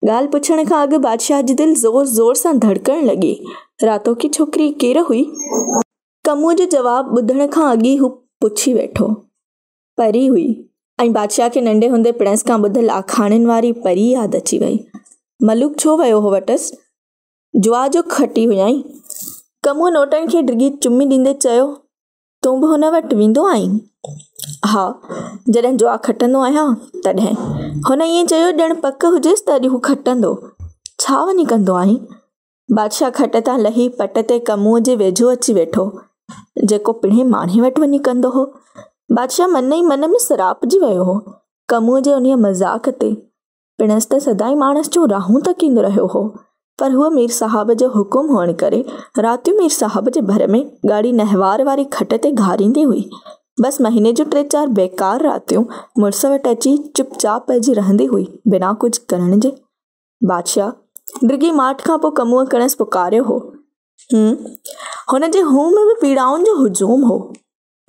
ڳالهه پڇڻ کان اڳ بادشاهه جي دل زور زور سان ڌڙڪڻ لڳي. راتوڪي ڇوڪري ڪير هئي؟ ڪمونء جو جواب ٻڌڻ کان اڳ ئي هو پڇي ويٺو. پري هئي ۽ بادشاهه کي ننڍي هوندي پڻس کان ٻڌل آکاڻين واري پري ياد اچي وئي. ملوڪ ڇو ويو هو وٽس؟ جوا جو کٽي هيائين. ڪموء نوٽن کي ڊگهي چمي ڏيندي چيو، تون به هن وٽ ويندو آهين؟ ها، جڏهن جوا کٽندو آهيان، تڏهن. هن ائين چيو ڄڻ پڪ هجيس ته اڄ هو کٽندو. ڇا وڃي ڪندو آهين؟ بادشاهه کٽ تان لهي پٽ تي ڪموء جي ويجهو اچي ويٺو، جيڪو پڻهين ماڻهي وٽ وڃي ڪندو هو. بادشاهه من ئي من ۾ سراپجي ويو هو، ڪموء جي انهيء مذاق تي. پڻس ته سدائين ماڻس جون راهون تڪيندو رهيو هو، پر هوء مير صاحب جو حڪم هئڻ ڪري راتيون مير صاحب جي ڀر ۾ ڳاڙهي نهوار واري کٽ تي گهاريندي هئي. بس مهيني جون ٽي چار بيڪار راتيون مڙس وٽ اچي چپ چاپ پئجي رهندي هئي، بنا ڪجهه ڪرڻ جي. بادشاهه ڊگهي ماٺ کان پوء ڪموء ڪڻس پڪاريو هو. هون. هن جي هون ۾ به پيڙائن جو هجوم هو.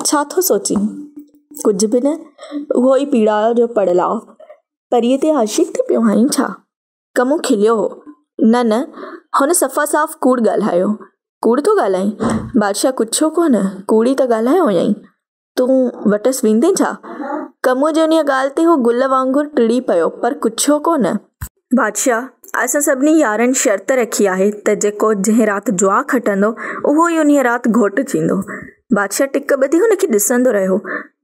ڇا ٿو سوچين؟ ڪجهه به نه، اهو ئي پيڙاء جو پڙلاء. پريء تي عاشق ٿي پيو آهين ڇا؟ ڪمو کليو هو. نه نه، هن صفا صاف ڪوڙ ڳالهايو. ڪوڙ ٿو ڳالهائين؟ بادشاهه ڪڇيو ڪونه، ڪوڙ ئي ته ڳالهايو هيائين. تون وٽس ويندين ڇا؟ ڪموء جي انهيء ڳالهه تي هو گل وانگر ٽڙي پيو، پر ڪڇيو ڪونه. بادشاهه، اسان سڀني يارن شرط رکي آهي ته جيڪو جنهن رات جوا کٽندو، اهو ئي انهيء رات گهوٽ ٿيندو. بادشاهه ٽڪ ٻڌي هن کي ڏسندو رهيو.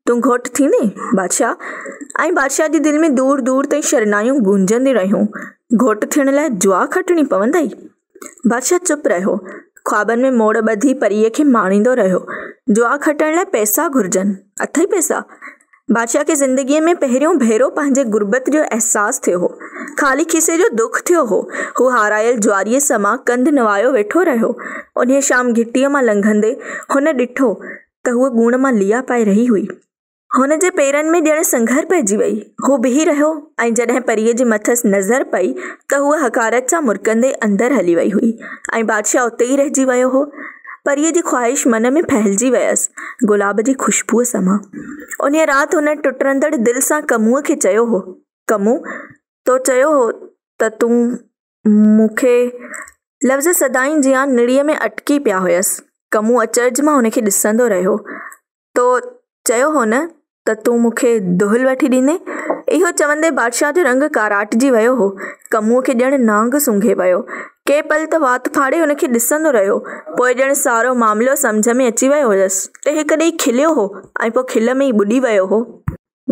تون گهوٽ ٿيندين، بادشاهه؟ ۽ بادشاهه جي دل ۾ دور دور تائين شرنايون گونجنديون رهيون. گهوٽ ٿيڻ لاء جوا کٽڻي پوندئي؟ بادشاهه چپ رهيو. خوابن ۾ موڙ ٻڌي پريء کي ماڻيندو رهيو. جوا کٽڻ لاء پئسا گهرجن. اٿئي پئسا؟ بادشاهه کي زندگيء ۾ پهريون ڀيرو پنهنجي غربت جو احساس ٿيو هو. خالي کيسي جو دک ٿيو هو. هو هارايل جواريء سمان ڪنڌ نوايو ويٺو رهيو. انهيء شام گهٽيء مان لنگهندي هن ڏٺو ته هوء ڳوڻ مان ليئا پائي رهي هئي. هن جي پيرن ۾ ڄڻ سنگهر پئجي وئي. هو بيهي رهيو ۽ جڏهن پريء جي مٿس نظر پئي ته هوء حقارت سان مرڪندي اندر هلي وئي هئي ۽ بادشاهه اتي ئي رهجي ويو هو. پريء جي خواهش من ۾ ڦهلجي ويس، گلاب جي خوشبوء سمان. انهيء رات هن ٽٽندڙ دل سان ڪموء کي چيو هو، ڪمو، تو چيو هو ته تون مون کي. لفظ سدائين جيان نڙيء ۾ اٽڪي پيا هيس. ڪمو اچرج مان هن کي ڏسندو رهيو. تو چيو هو نه ته تون مون کي دهل وٺي ڏيندين؟ اهو چوندي بادشاهه جو رنگ ڪاراٽجي ويو هو. ڪموء کي ڄڻ نانگ سونگهي ويو. ڪي پل ته وات ڦاڙي هن کي ڏسندو رهيو. پوء ڄڻ سارو معاملو سمجهه ۾ اچي ويو هيس. ٽهڪ ڏيئي کليو هو ۽ پوء کل ۾ ئي ٻڏي ويو هو.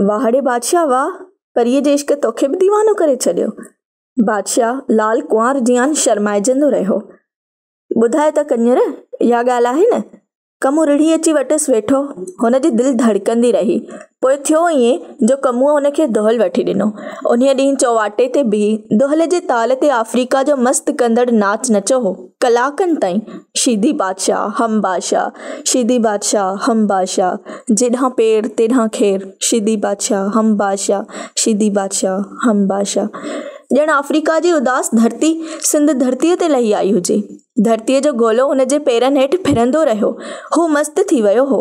واهه ڙي بادشاهه واهه! پريء جي عشق توکي به ديوانو ڪري ڇڏيو. بادشاهه لال ڪنوار جيان شرمائجندو رهيو. ٻڌاء ته ڪڃر، اها ڳالهه آهي نه؟ ڪمو رڙهي اچي وٽس ويٺو. هن جي دل ڌڙڪندي رهي. پوء ٿيو ائين جو ڪموء هن کي دهل وٺي ڏنو. انهيء ڏينهن چوواٽي تي بيهي دهل جي تال تي آفريڪا جو مست ڪندڙ ناچ نچيو هو. ڪلاڪن تائين. شيدي بادشاهه، هم بادشاهه، شيدي بادشاهه، هم بادشاهه، جيڏانهن پير تيڏانهن خير، شيدي بادشاهه، هم بادشاهه، شيدي بادشاهه، هم بادشاهه. ڄڻ آفريڪا جي اداس ڌرتي سنڌ ڌرتيء تي لهي آئي هجي. ڌرتيء جو گولو هن جي پيرن هيٺ ڦرندو رهيو. هو مست ٿي ويو هو.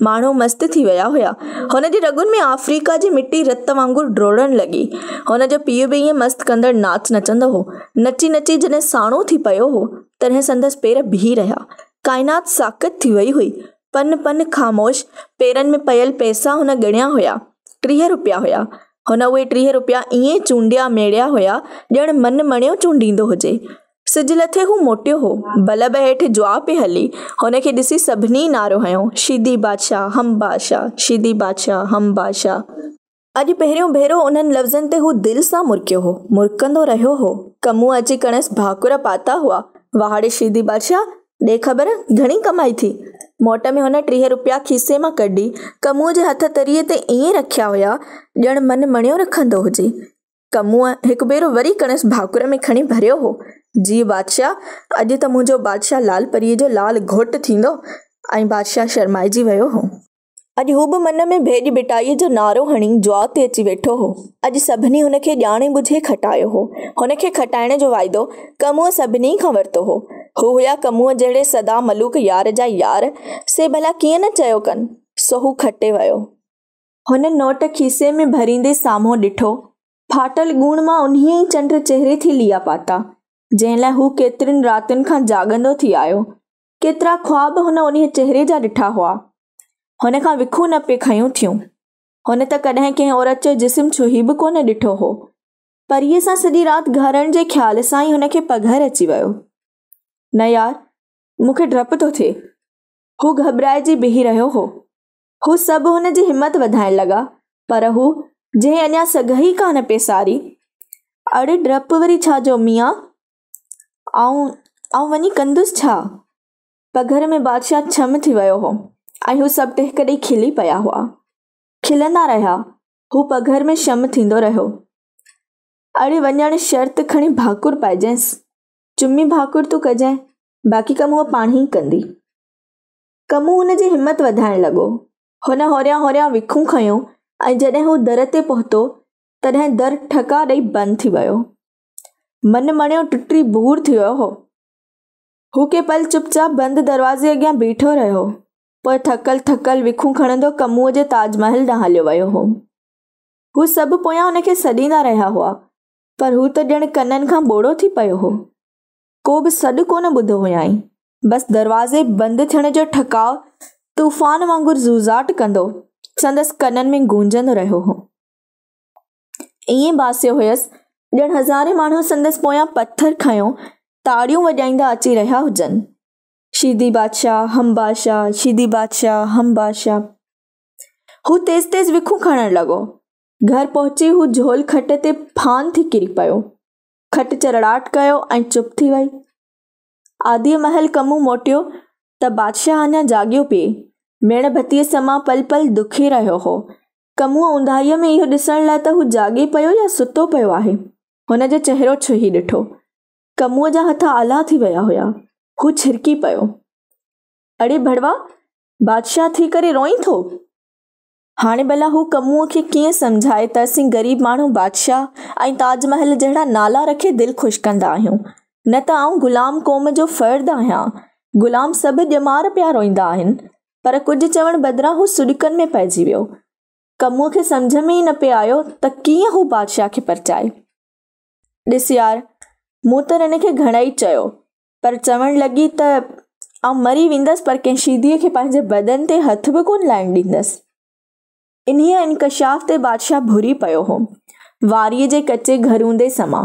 ماڻهو مست ٿي ويا هيا. هن جي رڳن ۾ آفريڪا جي مٽي رت وانگر ڊوڙڻ لڳي. هن جو پيء به ائين مست ڪندڙ ناچ نچندو هو. نچي نچي جڏهن ساڻو ٿي پيو هو، تڏهن سندس پير بيهي رهيا. ڪائنات ساڪت ٿي وئي هئي. پن پن خاموش. پيرن ۾ پيل پئسا هن ڳڻيا هيا. 30 روپيا هيا. هن اهي 30 روپيا ائين چونڊيا ميڙيا هيا، ڄڻ من مڻيو چونڊيندو هجي. سج لٿي هو موٽيو هو. بلب هيٺ جوا پئي هلي. هن کي ڏسي سڀني نعرو هنيو، شيدي بادشاهه، هم بادشاهه، شيدي بادشاهه، هم بادشاهه. اڄ پهريون ڀيرو انهن لفظن تي هو دل سان مرڪيو هو. مرڪندو رهيو هو. ڪموء اچي ڪڻس ڀاڪر پاتا هئا. واهه ڙي شيدي بادشاهه، ڏي خبر، گهڻي ڪمائي ٿي؟ موٽ ۾ هن 30 روپيا کيسي مان ڪڍي، ڪموء جي هٿ تريء تي ائين رکيا هيا، ڄڻ من مڻيو رکندو هجي. ڪموء هڪ ڀيرو وري ڪڻس ڀاڪر ۾ کڻي ڀريو هو. جيء بادشاهه، اڄ ته منهنجو بادشاهه لال پريء جو لال گهوٽ ٿيندو. ۽ بادشاهه شرمائجي ويو هو. اڄ هو به من ۾ ڀيڄ ڀٽائيء جو نعرو هڻي جوا تي اچي ويٺو هو. اڄ سڀني هن کي ڄاڻي ٻجهي کٽايو هو. هن کي کٽائڻ جو واعدو ڪموء سڀني کان ورتو هو. هو هيا ڪموء جهڙي سدا ملوڪ يار جا يار، سي ڀلا ڪيئن نه چيو ڪن. سو هو کٽي ويو. هن نوٽ کيسي ۾ ڀريندي سامهون ڏٺو. ڦاٽل ڳوڻ مان انهيء ئي چنڊ چهري ٿي ليئا پاتا، جنهن لاء هو ڪيترين راتين کان جاڳندو ٿي آيو. ڪيترا خواب هن انهيء چهري جا ڏٺا هئا. هن کان وکون نه پئي کنيون ٿيون. هن ته ڪڏهن ڪنهن عورت جو جسم ڇهي به ڪونه ڏٺو هو. پريء سان سڄي رات گهارڻ جي خيال سان ئي هن کي پگهر اچي ويو. نه يار، مون کي ڊپ ٿو ٿئي. هو گهٻرائجي بيهي رهيو هو. هو سڀ هن جي همت وڌائڻ لڳا، پر هو، جنهن اڃا سگهه ئي ڪانه پئي ساري. اڙي ڊپ وري ڇا جو ميان؟ آئون، آئون وڃي ڪندس ڇا؟ پگهر ۾ بادشاهه ڇم ٿي ويو هو ۽ هو سڀ ٽهڪ ڏئي کلي پيا هئا. کلندا رهيا. هو پگهر ۾ شم ٿيندو رهيو. اڙي وڃڻ شرط کڻي ڀاڪر پائجانس. چمي ڀاڪر تون ڪجانء، باقي ڪم هوء پاڻهي ئي ڪندي. ڪمون هن جي همت وڌائڻ لڳو. هن هوريان هوريان وکون کنيون ۽ جڏهن هو در تي پهتو، تڏهن در ٺڪا ڏئي بند ٿي ويو. من مڻيو ٽٽي ڀور ٿي ويو هو. هو ڪي پل چپ چاپ بند دروازي اڳيان بيٺو رهيو. پوء ٿڪل ٿڪل وکون کڻندو ڪمونء جي تاج محل ڏانهن هليو ويو هو. هو سڀ پويان هن کي سڏيندا رهيا هئا، پر هو ته ڄڻ ڪنن کان ٻوڙو ٿي پيو هو. ڪو به سڏ ڪونه ٻڌو هيائين. بس دروازي بند ٿيڻ جو ٺڪاء طوفان وانگر زوزاٽ ڪندو سندس ڪنن ۾ گونجندو رهيو هو. ائين ڀاسيو هيس ڄڻ هزارين ماڻهو سندس پويان پٿر کنيو تاڙيون وڄائيندا اچي رهيا هجن. شيدي بادشاهه، هم بادشاهه، شيدي بادشاهه، هم بادشاهه. هو تيز تيز وکون کڻڻ لڳو. گهر پهچي هو جهول کٽ تي ڦان ٿي ڪري پيو. کٽ چرڙاٽ ڪيو ۽ چپ ٿي وئي. آڌيء مهل ڪمون موٽيو ته بادشاهه اڃا جاڳيو پئي. ميڻ بتيء سمان پل پل دکي رهيو هو. ڪمونء اونداهيء ۾ اهو ڏسڻ لاء ته هو جاڳي پيو يا ستو پيو آهي، هن جو چهرو ڇهي ڏٺو. ڪمونء جا هٿ آلا ٿي ويا هيا. هو ڇرڪي پيو. اڙي ڀڙوا! بادشاهه ٿي ڪري روئين ٿو؟ هاڻي ڀلا هو ڪمونء کي ڪيئن سمجهائي ته اسين غريب ماڻهو بادشاهه ۽ تاج محل جهڙا نالا رکي دل خوش ڪندا آهيون، نه ته آئون غلام قوم جو فرد آهيان. غلام سڀ ڄمار پيا روئيندا آهن. پر ڪجهه چوڻ بدران هو سڏڪن ۾ پئجي ويو. ڪمونء کي سمجهه ۾ ئي نه پئي آيو ته ڪيئن هو بادشاهه کي پرچائي. ڏس يار، مون ته هن کي گهڻئي چيو، پر چوڻ لڳي ته آئون مري ويندس پر ڪنهن شيديء کي پنهنجي بدن تي هٿ به ڪونه لائڻ ڏيندس. انهيء انڪشاف تي بادشاهه ڀري پيو هو. واريء جي ڪچي گهروندي سما.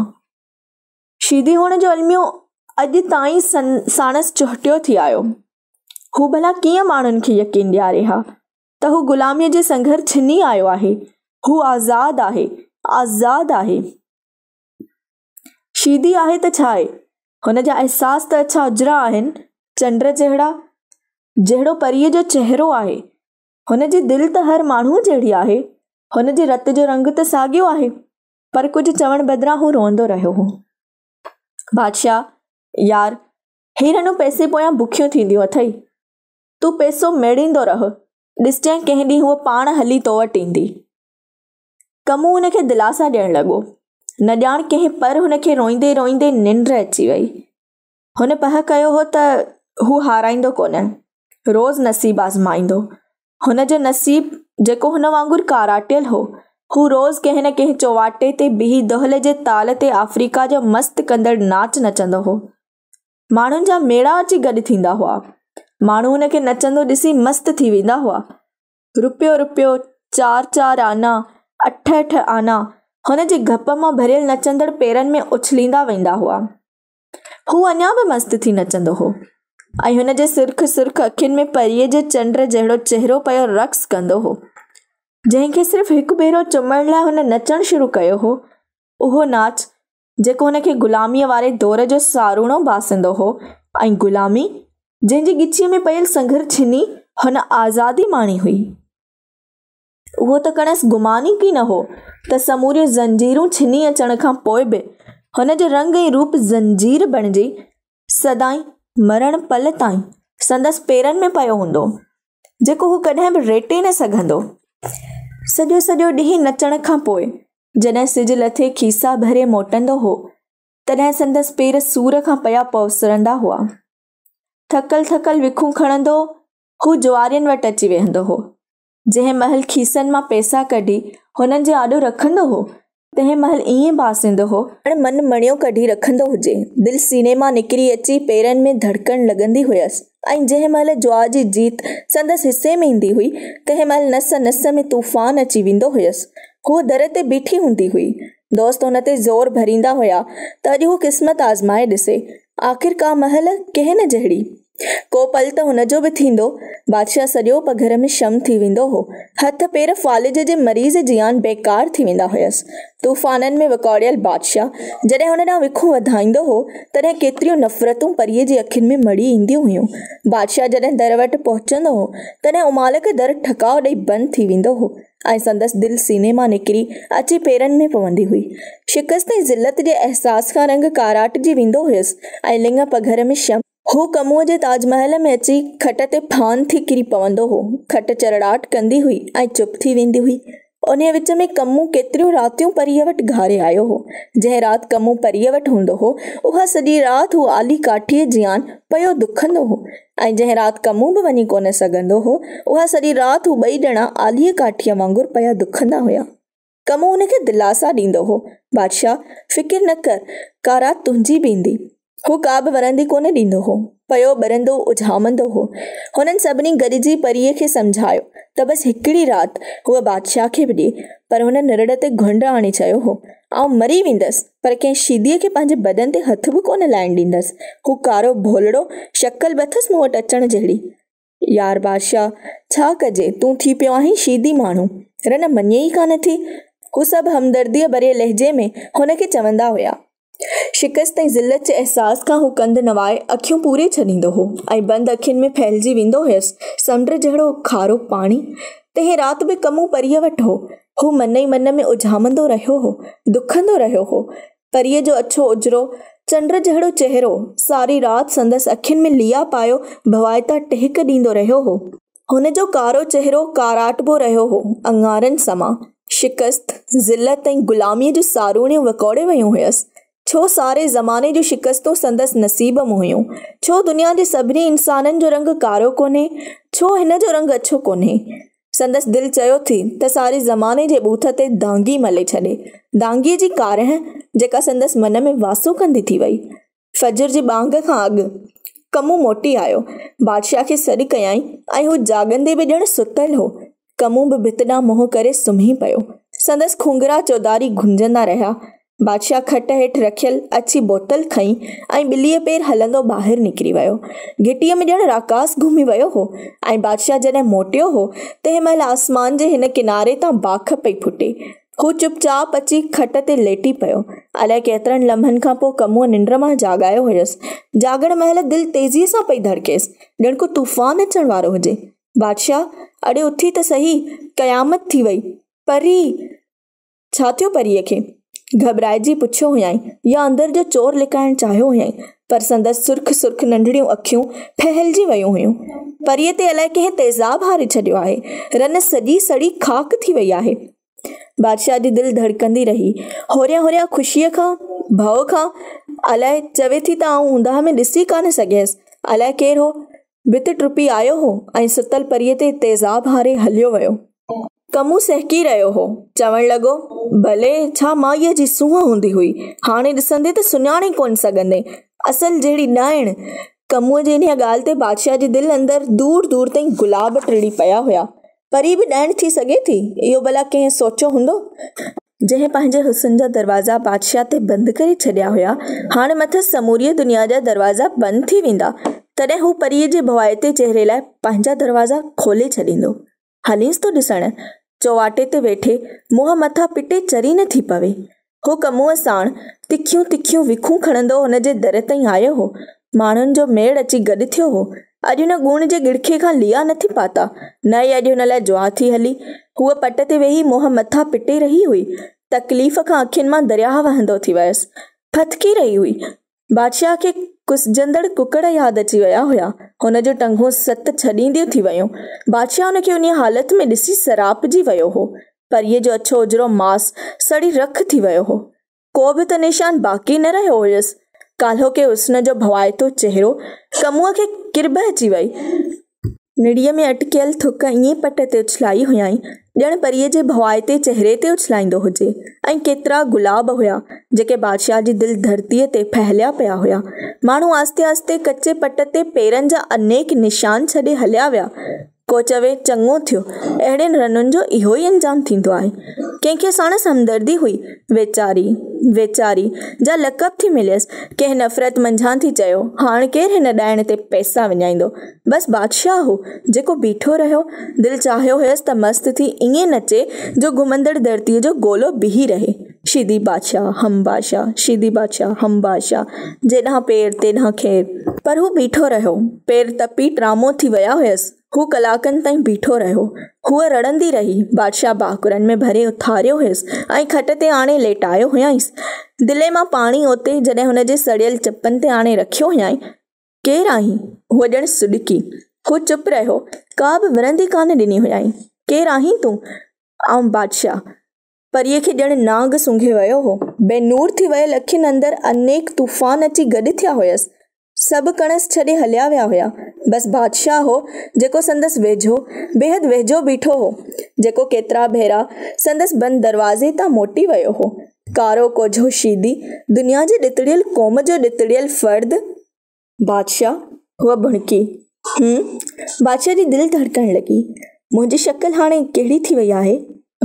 شيدي هئڻ جو الميو اڄ تائين ساڻس چهٽيو ٿي آيو. هو ڀلا ڪيئن ماڻهن کي يقين ڏياري ها ته هو غلاميء جي سنگهر ڇني آيو آهي. هو آزاد آهي، آزاد آهي. شيدي آهي ته ڇا آهي؟ هن جا احساس ته اڇا اجرا آهن، چنڊ جهڙا، جهڙو پريء جو چهرو آهي. هن جي دل ته هر ماڻهوء جهڙي آهي. هن جي رت جو رنگ ته ساڳيو آهي. پر ڪجهه چوڻ بدران هو روئندو رهيو هو. بادشاهه، يار، هي رنون پئسي پويان بکيون ٿينديون اٿئي. تون پئسو ميڙيندو رهه، ڏسجانء ڪنهن ڏينهن هوء پاڻ هلي تو وٽ ايندي. ڪمون هن کي دلاسا ڏيڻ لڳو. نه ڄاڻ ڪنهن پر هن کي روئيندي روئيندي ننڊ اچي وئي. هن پهه ڪيو هو ته هو هارائيندو ڪونه، روز نصيب آزمائيندو. هن جو نصيب جيڪو هن وانگر ڪاراٽيل هو. هو روز ڪنهن نه ڪنهن چوواٽي تي بيهي دهل جي تال تي آفريڪا جو مست ڪندڙ ناچ نچندو هو. ماڻهن جا ميڙا اچي گڏ ٿيندا هئا. ماڻهو هن کي نچندو ڏسي مست ٿي ويندا هئا. رپيو رپيو، چار چار آنا، اٺ اٺ آنا هن جي گپ مان ڀريل نچندڙ پيرن ۾ اڇليندا ويندا هئا. هو اڃا به مست ٿي نچندو هو ۽ هن جي سرخ سرخ اکين ۾ پريء جي چنڊ جهڙو چهرو پيو رقص ڪندو هو. جنهن کي صرف هڪ ڀيرو چمڻ لاء هن نچڻ شروع ڪيو هو، اهو ناچ جيڪو هن کي غلاميء واري دور جو ساروڻو ڀاسندو هو ۽ غلامي، جنهن جي ڳچيء ۾ پيل سنگهر ڇني هن آزادي ماڻي هئي. اهو ته ڪڻس گمان ئي ڪين هو ته سموريون زنجيرون ڇني اچڻ کان پوء به هن جو رنگ ۽ روپ زنجير بڻجي سدائين مرڻ پل تائين سندس پيرن ۾ پيو هوندو، جيڪو هو ڪڏهن به ريٽي نه سگهندو. سڄو سڄو ڏينهن نچڻ کان پوء جڏهن سج لٿي کيسا ڀري موٽندو هو، تڏهن سندس پير سور کان پيا پوسرندا هئا. ٿڪل ٿڪل وکون کڻندو هو جوارين وٽ اچي ويهندو هو. جنهن مهل کيسن مان پئسا ڪڍي هنن جي آڏو رکندو هو، تنهن مهل ائين ڀاسيندو هو، ڄڻ من مڻيو ڪڍي رکندو هجي. دل سيني مان نڪري اچي پيرن ۾ ڌڙڪڻ لڳندي هيس ۽ جنهن مهل جوا جي جيت سندس حصي ۾ ايندي هئي، تنهن مهل نس نس ۾ طوفان اچي ويندو هيس. هوء در تي بيٺي هوندي هئي. دوست هن تي زور ڀريندا هيا ته اڄ هو قسمت آزمائي ڏسي. آخر ڪا مهل ڪنهن نه جهڙي. ڪو پل ته هن جو به ٿيندو. بادشاهه سڄو پگهر ۾ شم ٿي ويندو هو. هٿ پير فالج جي مريض جيان بيڪار ٿي ويندا هيس. طوفانن ۾ وڪوڙيل بادشاهه جڏهن هن ڏانهن وکون وڌائيندو هو، تڏهن ڪيتريون نفرتون پريء جي اکين ۾ مڙي اينديون هيون. بادشاهه جڏهن در وٽ پهچندو هو، تڏهن امالڪ در ٺڪاء ڏئي بند ٿي ويندو هو ۽ سندس دل سيني مان نڪري اچي پيرن ۾ پوندي هئي. شڪست ۽ ذلت جي احساس کان رنگ ڪاراٽجي ويندو هيس ۽ لڱ پگهر ۾ شم. هو ڪموء جي تاج محل ۾ اچي کٽ تي ڦان ٿي ڪري پوندو هو. کٽ چرڙاٽ ڪندي هئي ۽ چپ ٿي ويندي هئي. انهيء وچ ۾ ڪمو ڪيتريون راتيون پريء وٽ گهاري آيو هو. جنهن رات ڪمو پريء وٽ هوندو هو، اها سڄي رات هو آلي ڪاٺيء جيان پيو دکندو هو ۽ جنهن رات ڪمو به وڃي ڪونه سگهندو هو، اها سڄي رات هو ٻئي ڄڻا آليء ڪاٺيء وانگر پيا دکندا هيا. ڪمو هن کي دلاسا ڏيندو هو، بادشاهه، فڪر نه ڪر، ڪا رات تنهنجي به ايندي. هو ڪا به ورندي ڪونه ڏيندو هو، پيو ٻرندو اجهامندو هو. هنن سڀني گڏجي پريء کي سمجهايو ته بس هڪڙي رات هوء بادشاهه کي به ڏي، پر هن نرڙ تي گهنڊ آڻي چيو هو، آئون مري ويندس، پر ڪنهن شيديء کي پنهنجي بدن تي هٿ به ڪونه لائڻ ڏيندس. هو ڪارو ڀولڙو، شڪل به اٿس مون وٽ اچڻ جهڙي. يار بادشاهه، ڇا ڪجي، تون ٿي پيو آهين شيدي ماڻهو. رن مڃي ئي ڪانه ٿي. هو سڀ همدرديء ڀريي لهجي ۾ هن کي چوندا هيا. شڪست ۽ ذلت جي احساس کان هو ڪنڌ نوائي اکيون پوري ڇڏيندو هو ۽ بند اکين ۾ ڦهلجي ويندو هيس سمنڊ جهڙو کارو پاڻي. تنهن رات به ڪمون پريء وٽ هو. هو من ئي من ۾ اجهامندو رهيو هو، دکندو رهيو هو. پريء جو اڇو اجرو، چنڊ جهڙو چهرو، ساري رات سندس اکين ۾ ليئا پايو ڀوائتا ٽهڪ ڏيندو رهيو هو. هن جو ڪارو چهرو ڪاراٽبو رهيو هو، اڱارن سما. شڪست، ذلت ۽ غلاميء جون ساروڻيون وڪوڙي ويون هيس. ڇو ساري زماني جون شڪستون سندس نصيب م هيون؟ ڇو دنيا جي سڀني انسانن جو رنگ ڪارو ڪونهي؟ ڇو هن جو رنگ اڇو ڪونهي؟ سندس دل چيو ٿي ته ساري زماني جي ٻوٿ تي دانگي ملي ڇڏي. دانگيء جي ڪارنهن، جيڪا سندس من ۾ واسو ڪندي ٿي وئي. فجر جي ٻانگ کان اڳ، ڪمون موٽي آيو. بادشاهه کي سڏ ڪيائين ۽ هو جاڳندي به ڄڻ ستل هو. ڪمون به ڀت ڏانهن منهن ڪري سمهي پيو. سندس کونگهرا چوڌاري گونجندا رهيا. بادشاهه کٽ هيٺ رکيل اڇي بوتل کنئي ۽ ٻليء پير هلندو ٻاهر نڪري ويو. گهٽيء ۾ ڄڻ راڪاس گهمي ويو هو ۽ بادشاهه جڏهن موٽيو هو، تنهن مهل آسمان جي هن ڪناري تان باک پئي ڦٽي. هو چپ چاپ اچي کٽ تي ليٽي پيو. الائي ڪيترن لمحن کان پوء ڪموء ننڊ مان جاڳايو هيس. جاڳڻ مهل دل تيزيء سان پئي ڌڙڪيس، ڄڻ ڪو طوفان اچڻ وارو هجي. بادشاهه، اڙي اٿي ته سهي، قيامت ٿي وئي. پري! ڇا ٿيو پريء کي؟ گهٻرائجي پڇيو هيائين يا اندر جو چور لڪائڻ چاهيو هيائين، پر سندس سرخ سرخ ننڍڙيون اکيون ڦهلجي ويون هيون. پريء تي الائي ڪنهن تيزاب هاري ڇڏيو آهي. رن سڄي سڙي خاڪ ٿي وئي آهي. بادشاهه جي دل ڌڙڪندي رهي. هوريان هوريان خوشيء کان، ڀؤ کان، الائي چوي ٿي ته آئون اونداهه ۾ ڏسي ڪانه سگهيس. الائي ڪير هو؟ ڀت ٽپي آيو هو ۽ ستل پريء تي تيزاب هاري هليو ويو. ڪمون سهڪي رهيو هو. چوڻ لڳو، ڀلي ڇا مائيء جي سونهن هوندي هئي، هاڻي ڏسندين ته سڃاڻي ڪونه سگهندين. اصل جهڙي ڏائڻ! ڪمونء جي انهيء ڳالهه تي بادشاهه جي دل اندر دور دور تائين گلاب ٽڙي پيا هيا. پري به ڏائڻ ٿي سگهي ٿي؟ اهو ڀلا ڪنهن سوچيو هوندو؟ جنهن پنهنجي حسن جا دروازا بادشاهه تي بند ڪري ڇڏيا هيا، هاڻ مٿس سموريء دنيا جا دروازا بند ٿي ويندا، تڏهن هو پريء جي ڀوائتي چهري لاء پنهنجا دروازا کولي ڇڏيندو. هلينس ٿو ڏسڻ، چوواٽي تي ويٺي منهن مٿان پٽي چري نه ٿي پوي. هو ڪموء ساڻ تکيون تکيون وکون کڻندو هن جي در تائين آيو هو. ماڻهن جو ميڙ اچي گڏ ٿيو هو. اڄ هن ڳوڻ جي ڳڙکي کان ليئا نه ٿي پاتا، نه ئي اڄ هن لاء دعا ٿي هلي. هوء پٽ تي ويهي منهن مٿان پٽي رهي هئي. تڪليف کان اکين مان درياهه وهندو ٿي ويس. ڦٿڪي رهي هئي. بادشاهه کي ڪسجندڙ ڪڪڙ ياد اچي ويا هيا. هن جون ٽنگون ست ڇڏينديون ٿي ويون. بادشاهه هن کي انهيء حالت ۾ ڏسي سراپجي ويو هو. پريء جو اڇو اجرو ماس سڙي رک ٿي ويو هو. ڪو به ته نشان باقي نه رهيو هيس. ڪالهوڪي حسن جو ڀوائتو چهرو ڪموء کي ڪرڀ اچي وئي. نڙيء ۾ اٽڪيل ٿڪ ائين پٽ تي اڇلائي هيائين، ڄڻ پريء جي ڀوائتي چهري تي اڇلائيندو هجي ۽ ڪيترا گلاب هيا، جيڪي بادشاهه جي دل ڌرتيء تي ڦهليا پيا هيا. ماڻهو آهستي آهستي ڪچي پٽ تي پيرن جا انيڪ نشان ڇڏي هليا ويا. ڪو چوي، چڱو ٿيو، اهڙين رنن جو اهو ئي انجام ٿيندو آهي. ڪنهن کي ساڻس همدردي هئي. ويچاري، ويچاري، جا لقب ٿي مليس. ڪنهن نفرت منجهان ٿي چيو، هاڻ ڪير هن ڏائڻ تي پئسا وڃائيندو. بس بادشاهه هو، جيڪو بيٺو رهيو. دل چاهيو هيس ته مست ٿي ائين نچي جو گهمندڙ ڌرتيء جو گولو بيهي رهي. شيدي بادشاهه، هم بادشاهه، شيدي بادشاهه، هم بادشاهه، جيڏانهن پير تيڏانهن خير. پر هو بيٺو رهيو. پير تپي ٽرامو ٿي ويا هيس. هو ڪلاڪن تائين بيٺو رهيو. هوء رڙندي رهي. بادشاهه ڀاڪرن ۾ ڀري اٿاريو هيس ۽ کٽ تي آڻي ليٽايو هيائينس. دلي مان پاڻي اوتي جڏهن هن جي سڙيل چپن تي آڻي رکيو هيائين. ڪير آهين؟ هوء ڄڻ سڏڪي. هو چپ رهيو. ڪا به ورندي ڪانه ڏني هيائين. ڪير آهين تون؟ آئون بادشاهه. پريء کي ڄڻ نانگ سونگهي ويو هو. بي نور ٿي ويل اکين اندر انيڪ طوفان اچي گڏ ٿيا هيس. سڀ ڪڻس ڇڏي هليا ويا هيا. بس بادشاهه هو، جيڪو سندس ويجهو، بيحد ويجهو بيٺو هو، جيڪو ڪيترا ڀيرا سندس بند دروازي تان موٽي ويو هو. ڪارو ڪوجهو شيدي، دنيا جي ڏتڙيل قوم جو ڏتڙيل فرد. بادشاهه! هوء ڀڻڪي. هم! بادشاهه جي دل ڌڙڪڻ لڳي. منهنجي شڪل هاڻي ڪهڙي ٿي وئي آهي؟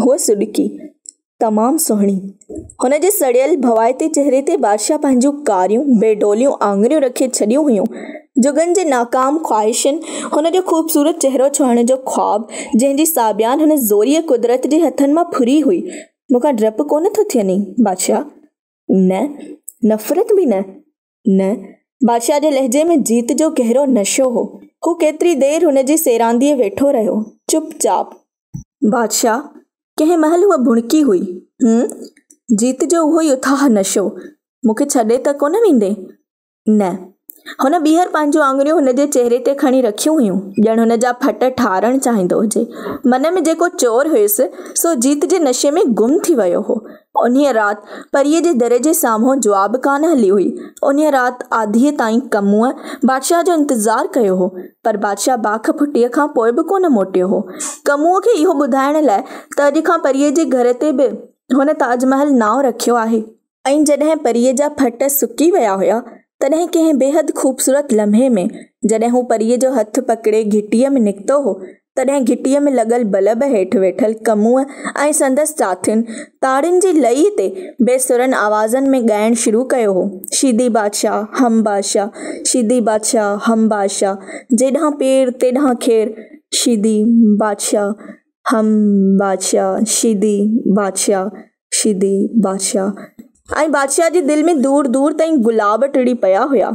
هوء سڏڪي. تمام سهڻي. هن جي سڙيل ڀوائتي چهري تي بادشاهه پنهنجون ڪاريون، بي ڊوليون آڱريون رکي ڇڏيون هيون. جڳن جي ناڪام خواهشن، هن جو خوبصورت چهرو ڇهڻ جو خواب، جنهن جي ساڀيان هن زوريء قدرت جي هٿن مان ڦري هئي. مون کان ڊپ ڪونه ٿو ٿئيني، بادشاهه؟ نه. نفرت به نه. نه. بادشاهه جي لهجي ۾ جيت جو گهرو نشو هو. هو ڪيتري دير هن جي سيرانديء ويٺو رهيو. چپ چاپ. بادشاهه! ڪنهن مهل هوء ڀڻڪي هئي. هم! جيت جو اهو ئي اٿاهه نشو. مون کي ڇڏي ته ڪونه ويندين؟ نه. هن ٻيهر پنهنجون آڱريون هن جي چهري تي کڻي رکيون هيون، ڄڻ هن جا ڦٽ ٺارڻ چاهيندو هجي. من ۾ جيڪو چور هيس، سو جيت جي نشي ۾ گم ٿي ويو هو. انهيء رات پريء جي در جي سامهون جواب ڪانه هلي هئي. انهيء رات آڌيء تائين ڪموء بادشاهه جو انتظار ڪيو هو، پر بادشاهه باک ڦٽيء کان پوء به ڪونه موٽيو هو. ڪموء کي اهو ٻڌائڻ لاء ته اڄ کان پريء جي گهر تي به هن تاج محل نانء رکيو آهي. ۽ جڏهن پريء جا ڦٽ سڪي ويا هيا، تڏهن ڪنهن بيحد خوبصورت لمحي ۾، جڏهن هو پريء جو هٿ پڪڙي گهٽيء ۾ نڪتو هو، تڏهن گهٽيء ۾ لڳل بلب هيٺ ويٺل ڪموء ۽ سندس ساٿين تاڙين جي لئي تي بي سرن آوازن ۾ ڳائڻ شروع ڪيو هو، شيدي بادشاهه، هم بادشاهه، شيدي بادشاهه، هم بادشاهه، جيڏانهن پير تيڏانهن خير، شيدي بادشاهه، هم بادشاهه، شيدي بادشاهه. شيدي بادشاهه ۽ بادشاهه جي دل ۾ دور دور تائين گلاب ٽڙي پيا هيا.